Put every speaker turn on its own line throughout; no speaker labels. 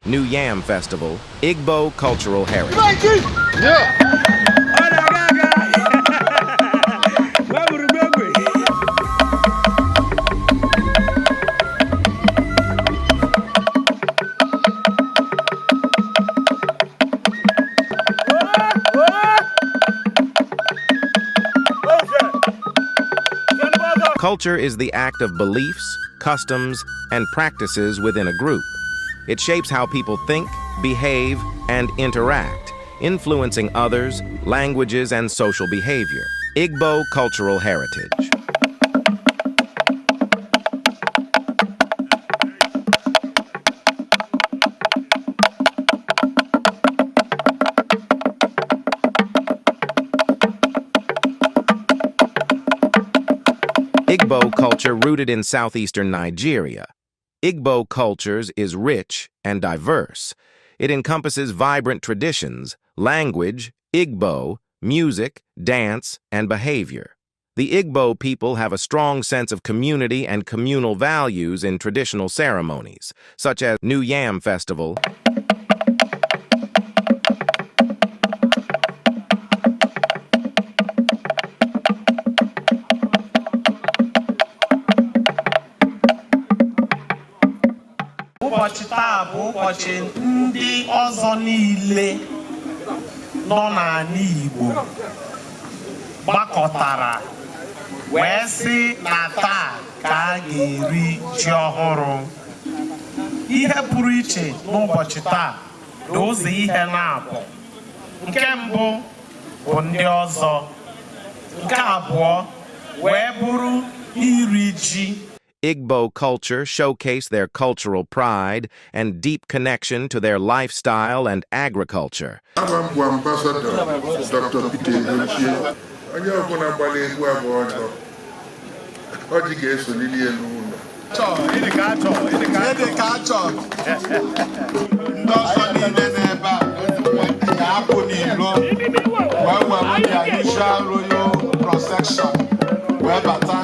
New Yam Festival, Igbo cultural heritage.
Ọ na-aga aga. Gwa gburugburu egbe.
Culture is the act of beliefs, customs, and practices within a group. It shapes how people think, behave, and interact, influencing others, languages, and social behavior. Igbo cultural heritage. Igbo culture rooted in southeastern Nigeria. Igbo cultures is rich and diverse. It encompasses vibrant traditions, language, Igbo, music, dance, and behavior. The Igbo people have a strong sense of community and communal values in traditional ceremonies, such as New Yam Festival,
Ụbọchị taa bụ ụbọchị ndị ọzọ niile nọ n'ala Igbo gbakọtara wee sị na taa ka a ga-eri ji ọhụrụ. Ihe pụrụ iche n'ụbọchị taa dị ụzọ ihe na-abụ. Nke mbụ bụ ndị ọzọ, nke abụọ wee bụrụ iri ji.
Igbo culture showcase their cultural pride and deep connection to their lifestyle and agriculture.
Aba m bụ Ambassador Dr. Peter Edochie. Onye ọbụla gbara egwu abụọ ọjọọ, ọjị ga-esolili elu ụlọ.
Ịdị ka achọ, ịdị ka
Ede ka achọ. Ndị ọzọ niile n'ebe a ga-apụ n'ilo wee were their usual royal procession wee bata.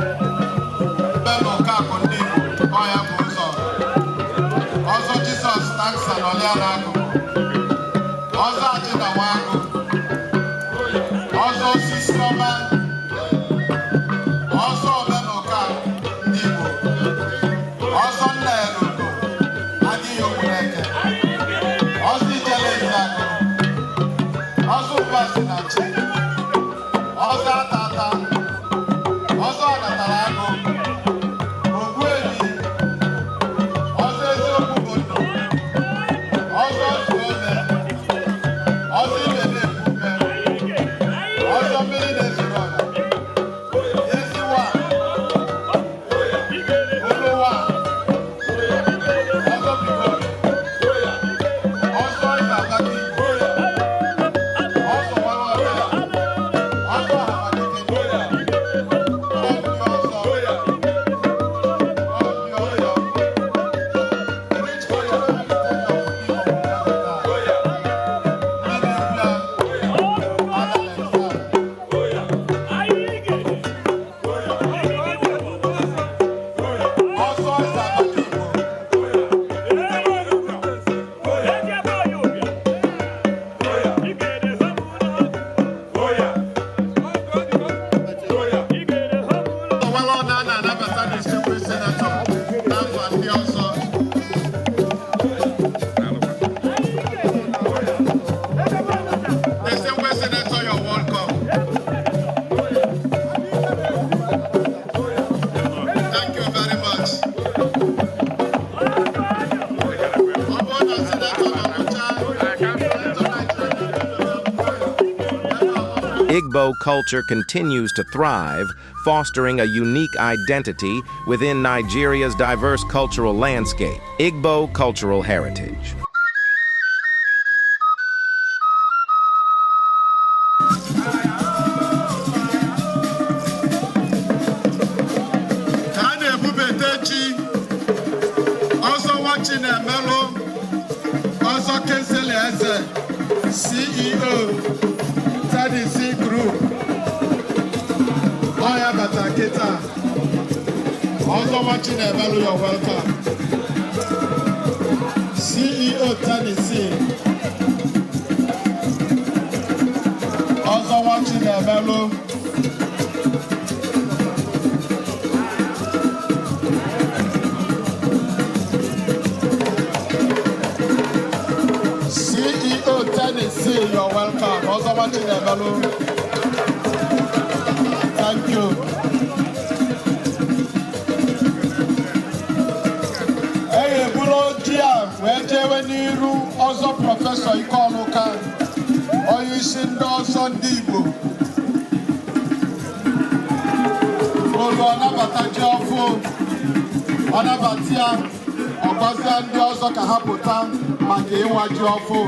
Ebe na Okafọ ndị Igbo, ọ ya bụ ụzọ. Ọzọ Jizọs Taksa nọ ya n'akụkụ. Ọzọ Achịna Nwagụ. Ọzọ osisi ọma. Ọzọ Omenụka ndị Igbo. Ọzọ Nnaelugo, adịghị Ogbuneke. Ọzọ Ijele Eziakụ. Ọzọ Ụbasi na Chi. Ọzọ Atata. Ọzọ Ọnatara Agụ. Ogbuehi. Ọzọ Eziokwu bụ ndụ. Ọzọ ndị ọzọ. Distinguished Senator, you're welcome. Thank you very much. Ọ bụrụ na Senator nọrọcha, Senator Nigeria.
Igbo culture continues to thrive, fostering a unique identity within Nigeria's diverse cultural landscape. Igbo cultural heritage.
Ka a na-ebubata ji, ọzọ nwachi na-emelụ, Ọzọ Kingsley Eze, CEO Tennessee Group, ọ ya bata kịta. Ọzọ nwachi na-emelụ, you're welcome. CEO Tennessee, Ọzọ nwachi na-emelụ. CEO Tennessee, you're welcome. Ọzọ nwachi na-emelụ. Thank you. E ga-eburu ji a wee jewe n'iru ọzọ Professor Ikeọnụka, onye isi ndị ọzọ ndị Igbo. Olu ọnabata ji ọfụ, ọnabata ya, ọgọzie ndị ọzọ ka ha pụta maka ịwa ji ọfụ.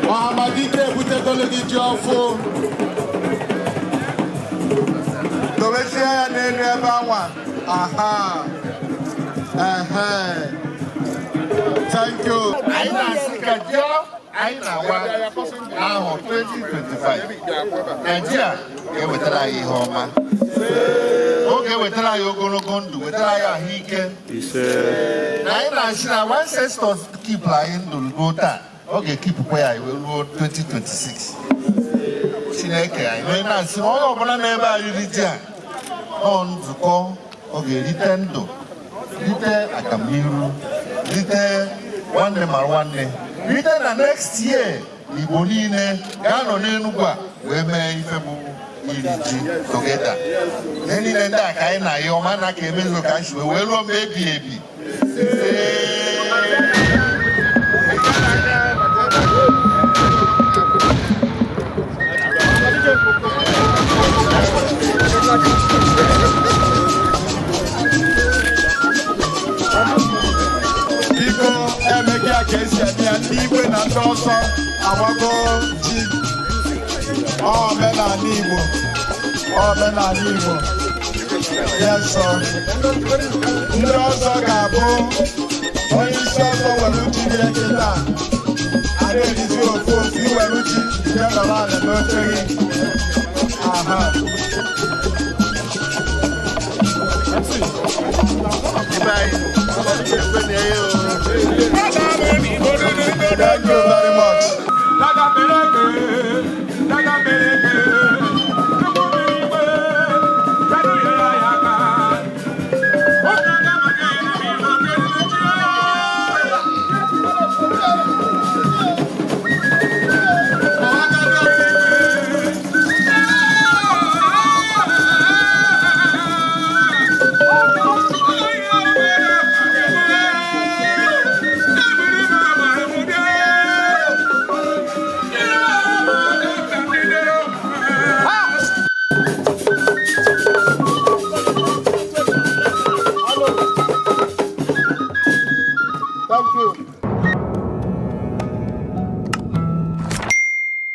Ọhamadike ebutegolu gị ji ọfụ. Dobezie ya n'elu ebe anwa. Aha, ehe, thank you.
Anyị na-asị ka ji anyị na-awa ahọ 2025, Naijiria ga-ewetara anyị ihe ọma. Ọ ga-ewetara anyị ogologo ndụ, wetara anyị ahụike. Na anyị na-asị na our ancestors keep anyị ndụ ruo taa, ọ ga-ekipụkwa ya wee ruo 2026. Chineke anyị wee na-asị na onye ọbụla n'ebe a riri ji a nọ nzukọ, ọ ga-erite ndụ, rite agamniru, rite nwanne mara nwanne, rite na next year Igbo niile ga-anọ n'Enugwu a wee mee ife bụ iri ji together. Ihe niile ndị a ka anyị na-ayọ ọma na ka emezu ka anyị si wee ruo mgbe ebi ebi.
Biko, emeghị ya ka esi eme ya. Ndị igwe na ndị ọzọ awago ji. Ọ omenala Igbo, ọ omenala Igbo. Yes sir. Ndị ọzọ ga-abụ onye isi ọzọ were ji gị kịta, a na-erizi ofu ofu. Iwere ji jee nọrọ ala n'oche gị. Aha.
Ebe anyị ekwe na ya o.
Thank you.